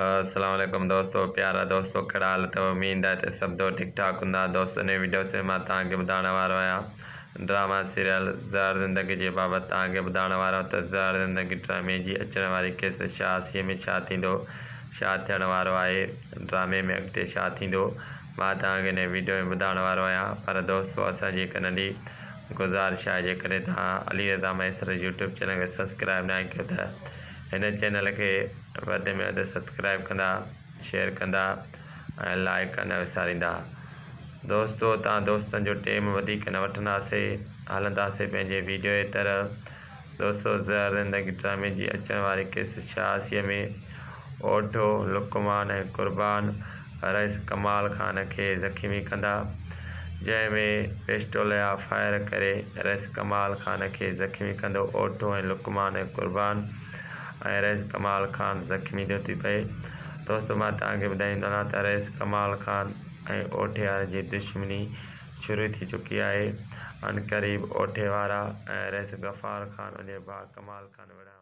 السلام عليڪم دوستو پيارا دوستو ڪهڙا حال اٿو اميد آهي ته سڀ دوست ٺيڪ ٺاڪ هوندا دوستو نئين وڊيو سين مان توهان کي ٻڌائڻ وارو آهيان ڊراما سيريل زهر زندگي جي بابت توهان کي ٻڌائڻ وارو آهيان ته زهر زندگي ڊرامي جي اچڻ واري قسط 86 ۾ ڇا ٿيندو ڇا ٿيڻ وارو آهي ڊرامي ۾ اڳتي ڇا ٿيندو مان توهان کي نئين وڊيو ۾ ٻڌائڻ وارو آهيان پر دوستو اسان جي هڪ ننڍي گذارش آهي جيڪڏهن توهان علي رضا مهيسر يوٽيوب چينل کي سبسڪرائب ناهي ڪيو ته هن چينل کي وڌ ۾ وڌ سبسڪرائب ڪندا شيئر ڪندا ۽ لائڪ ڪرڻ نه وساريندا دوستو تان دوستن جو ٽيم وڌيڪ نه وٺنداسي هلنداسي پنهنجي ويڊيو جي طرف دوستو زهر زندگي ڊرامي جي اچڻ واري قسط 86 ۾ اوٺو لقمان ۽ قربان رئيس ڪمال خان کي زخمي ڪندا، جنهن ۾ پسٽول جا فائر ڪري رئيس ڪمال خان کي زخمي ڪندو اوٺو ۽ لقمان ۽ قربان ۽ رئيس ڪمال خان زخمي ٿيو ٿي پئي. دوستو مان توهان کي ٻڌائيندو هلان ته رئيس ڪمال خان ۽ اوٺي وارن جي دشمني شروع ٿي چڪي آهي. عنقريب اوٺي وارا ۽ رئيس غفار خان ان جي ڀاء ڪمال خان وڙهڻ.